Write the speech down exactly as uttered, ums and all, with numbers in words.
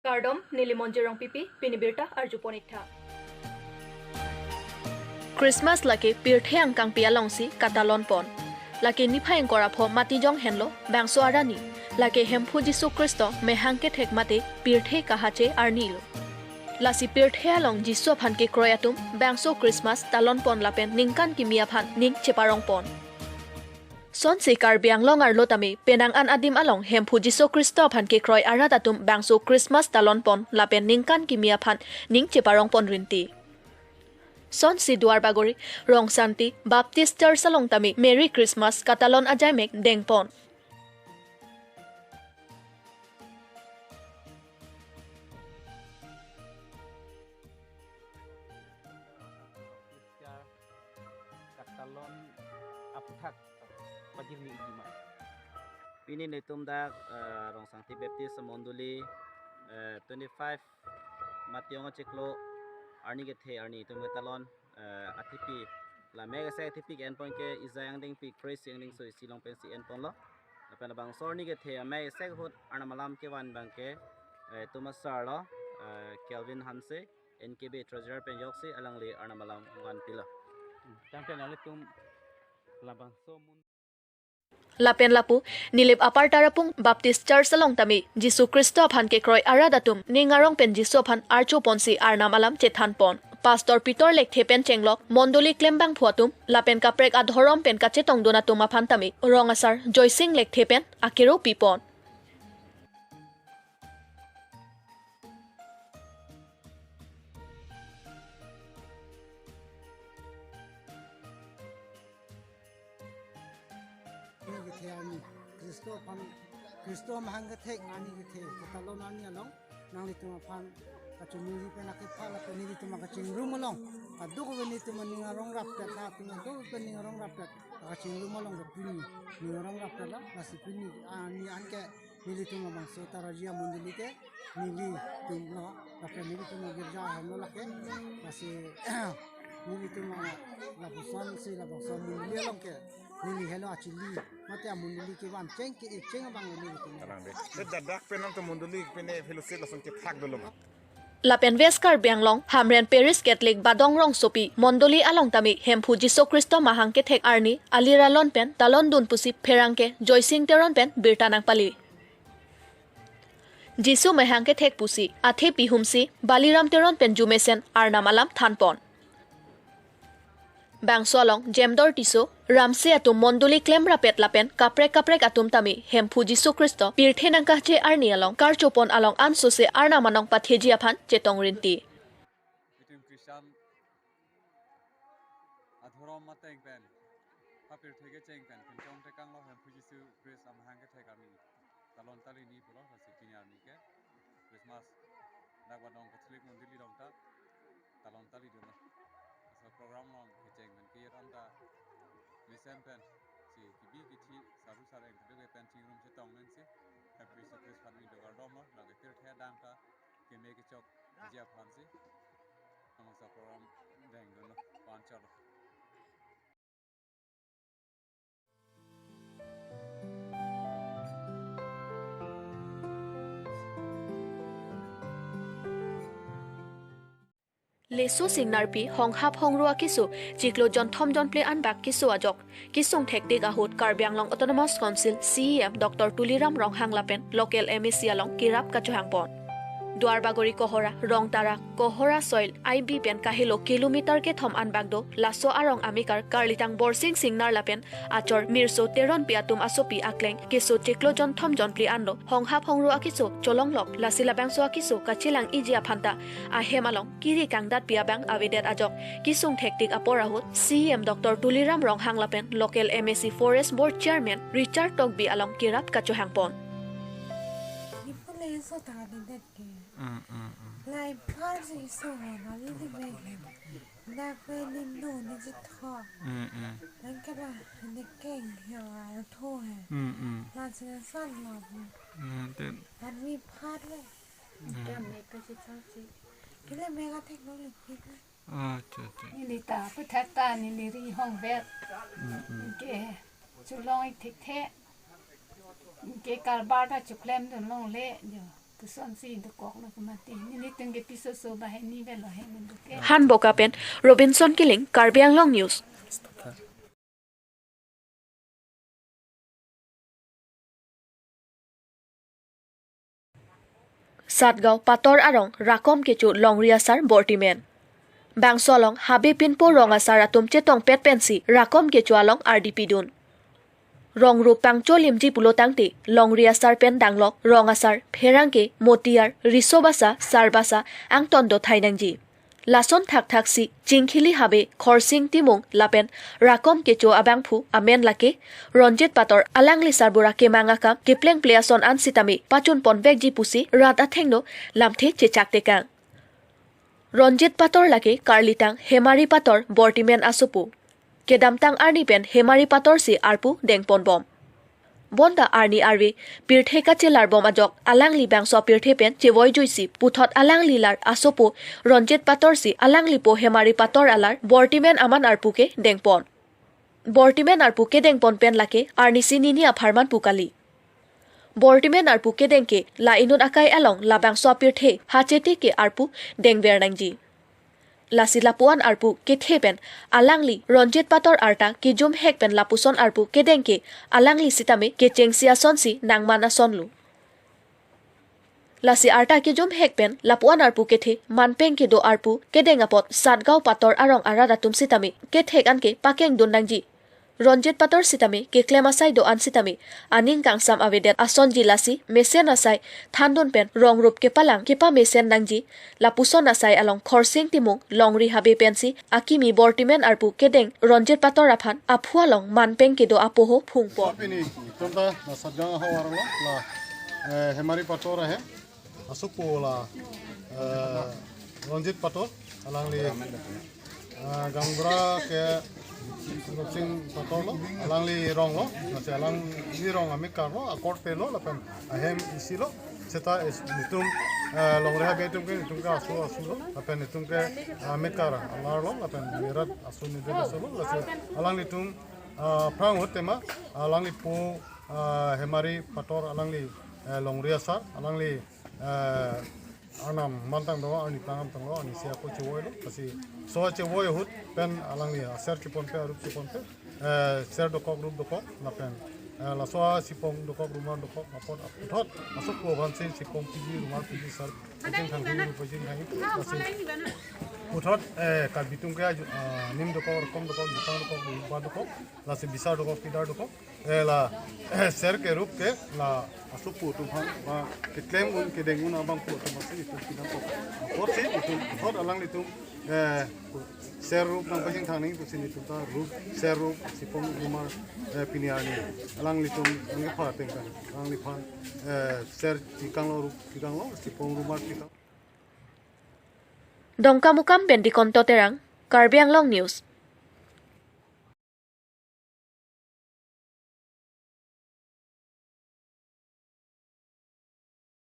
Kardom, neli Monjir Rongpipi, pini birta arjupon iktha. Christmas lake pirthe angkangpi alongsi katalon pon. Lake niphai ingkoi ra pho matijong henlo, bangso arni. Lake Hemphu Jisu Khristo mehang kethek mate pirthe kahache arnilo. Lasi pirthe along Jisu aphan kekroi atum, bangso Christmas talon pon lapen ningkan kimi aphan ning cheparong pon. Sonsi Karbi Anglong arlo tame penang an adim along Hemphu Jisu Khristo aphan kekroi arat atum bangso Christmas talon pon lapen ningkan kimi aphan ning cheparong pon rinti. Sonsi Duarbagori Rongsanti Baptist Church along tame Merry Christmas katalon ajaimek deng pon. Katalon aphuthak pajirni ijima. Pini netum dak, eh, Rongsanti Baptist Mondoli, eh, twenty-five Matiyong achiklo arni kethe arni itum ketalon, eh, athepi, la mek ase athepi ke-en pon ke Isaiah angdengpi Christ angdengso isi along pensi en ponlo. Lapen labangso arni kethe amek ase ahut Arnam alam kevan abang ke, eh, itum asarlo, eh, Kelvin Hanse, N K B Treasurer pen ajoksi alangli Arnam alam vanpilo. Tangte nanglitum labangso mun- Lapen lapu, Nilip Upper Tarapung Baptist Church along tame Jisu Khristo aphan kekroi arat atum ning arong pen Jisu aphan archo ponsi Arnam alam chethan pon. Pastor Peter Lekthe pen chenglok mondoli klembangphu atum lapen kaprek adhorom pen kachetongdun atum aphan tame rong asar Joysing Lekthe pen akero pi pon. Arni kethe arni, Khristo aphan, Khristo mahang kethek arni kethe, katalon arni along nanglitum aphan kachumuri pen akepha lapen nelitum kachingrum along, kadokave nelitum ning arong rapet, latum kadokave ning arong rapet, kachingrum along kapini ning arong rapet lo, lasi pini arni anke nelitum labangso Tarajia mondoli ke nelitum lo, lapen nelitum girja ahem lo lake, lasi nelitum lapuson si labangso mondoli along ke neli helo achili mate amondoli kevan cheng ke-e cheng abang nelitum. Arang de. Te dadak penang to mondoli pene fellowship lason kethak dolo ma. Lapen West Karbi Anglong, Hamren Parish Catholic Badong Rongsopi mondoli along tame Hemphu Jisu Khristo mahang kethek arni aliralon pen talondun pusi pherangke Joysing Teron pen birta nangpali. Jisu mehang kethek pusi athe pihumsi Baliram Teron pen jumesen Arnam alam than pon. Bangso along Jemdor Tisso, Ramse atum mondoli klem rapet lapen kaprek kaprek atum tame Hemphu Jisu Khristo pirthe nangkahche arni along karcho pon along ansose Arnam anong patheji aphan chetong rinti. Itum Christian adhorom mateng pen, ha pirthe kecheng pen, pinchong tekanglo Hemphu Jisu Khristo amahang kethek arni talon tali ni pulo, lasi pini arni ke Christmas dak Badong Catholic mondoli along ta talon tali dunlo. So program along kecheng pen kir anta mesen pen si kibi kithi saru sareng kedo ke pen chingrum chetong pen si Hemphu Jisu Khristo phan indo kardomlo, lake pirthe adang ta keme kechokji aphan si labangso program deng dunlo, panchalo. Leso Singnarpi Honghap Hongru akeso chiklo jonthom jonphli anbak keso ajok kesung thektik ahut Karbi Anglong Autonomous Council C E M Doctor Tuliram Ronghang lapen local M A C along kerap kachohang pon. Duarbagori Kohora, Rongtara, Kohora soil I B pen kahelo kilometer kethom anbak do, laso arong amekar karlitang Borsing Singnar lapen achor Mirso Teronpi atum asopi akleng keso chiklo jonthom jonphli anlo Honghap Hongru akeso cholonglok, lasi labangso akeso kachelang-iji aphan ta ahem along kiri kangdatpi abang avedet ajok kesung thektik apor ahut C E M Doctor Tuliram Ronghang lapen local M A C Forest Board Chairman Richard Tokbi along kerap kachohang pon. Niphule so ta adedet ke. Mm, mm, mm. Lai par si so ho na li li be ke. Na pe ni no ni ji tho. Mm, mm. Nang ke ba ni keng he wa tho he. Mm, mm. Na si na san la bu. Mm, then. An mi par le. Mm. Kya me pe si tho si. Kile me ga thek lo le pi le. Acha, acha. Neli ta aphuthak ta neli ri hong vet. Mm, mm. Ke chulong ik thekthe. Ke karbar ta chuklem dun longle jo. Sonsi dokok lo kemati. Nelitum ke piso so bahai ni belo hai ni duke. Hanboka pen Robinson Killing, Karbi Anglong News. Satgaon Pator arong rakom kecho longri asar bortimen. Bangso along habe pinpo rong asar atum chetongpet pensi rakom kecho along ardi pidun. Rong rup pangcholimji pulo tangte longri asar pen danglok rong asar pherangke motiar riso basa sarbasa angton do thai nangji. Lason thakthaksi Chingkhili habe Khorsing Timung lapen rakom kecho abangphu amen lake Ronjit Pator, alangli sarbura kemang akam keplengple ason an sitame pachun ponvekji pusi rat athengno lamthe chechak tekang. Ronjit Pator lake karlitang Hemari Pator bortimen asopo. Kedamtang arni pen Hemari Pator si arpu dengponbom. Bonta arni arve pirthe kachelar bom ajok alangli bangso pirthe pen chevoi juisi puthot alangli lar asopo Ronjit Pator si alanglipo Hemari Pator alar bortimen aman arpu kedengpon. Bortimen arpu kedengpon pen lake arnisi nini apharman pu kali. Bortimen arpu kedeng ke la inut akai along labangso apirthe hachete ke arpu dengver nangji. Lasi lapuan arpu kethe pen alangli Ronjit Pator arta kejum hek pen lapuson arpu kedeng ke alangli sitame kechengsi asonsi nangman asonlo. Lasi arta kejum hek pen lapuan arpu kethe manpeng kedo arpu kedeng apot Satgaon Pator arong arat atum sitame kethek anke pakengdun nangji. Ronjit Pator sitame keklem asai do-an sitame aning kangsam avedet asonji, lasi mesen asai thandun pen rong rup kepalang kepamesen nangji. Lapuson asai along Khorsing Timung longri habe pensi akimi bortimen arpu kedeng Ronjit Pator aphan aphu along manpeng kedo apoho phungpo. Pini itum ta la Satgaon ahavar lo la, eh, Hemari Pator ahem. Asopo la, eh, Ronjit Pator, alangli, eh, gaonbura ke Khorsing Pator lo, alangli rong lo, lasi alangli rong amekar lo, akorte lo, lapen ahem isi lo, seta es-, netum, eh, longri habe atum ke, netum ke aso aso lo, lapen netum ke, eh, amekar alar lo, lapen merat aso nedet aso lo, lasi alanglitum, eh, aphrang ahut tema, alanglipo, eh, Hemari Pator alangli, eh, longri asar, alangli, eh, arnam mantang do, arni tangam tanglo, arnisi ako chevoi lo, lasi so chevoi ahut pen alangli aser cheponpe, arup cheponpe, eh, ser dokok, rup dokok, lapen, eh, laso asipong dokok, rumar dokok, apot aputhot asopo aphansi sipong piji, rumar piji, ser pachingthangji, rup pachingthangji, lasi puthot, eh, Karbi atum ke aju, ah, nim dokok, rokom dokok, jutang dokok, rupa dokok, lasi bisar dokok, pidar dokok, eh, la, eh, ser ke rup ke la asopo atum aphan ba keklem un kedeng un abangphu atum aphansi itum pinangkok. Apotsi itum, apot alanglitum, eh, ser rup nangpachingthang nangji pusi netum ta rup, ser rup, sipong, rumar, eh, pini arni alanglitum nangkepha ateng pen alangliphan, eh, ser tikang lo, rup tikang lo, sipong, rumar tikang. Dongkamukam pen Dikonto Terang, Karbi Anglong News.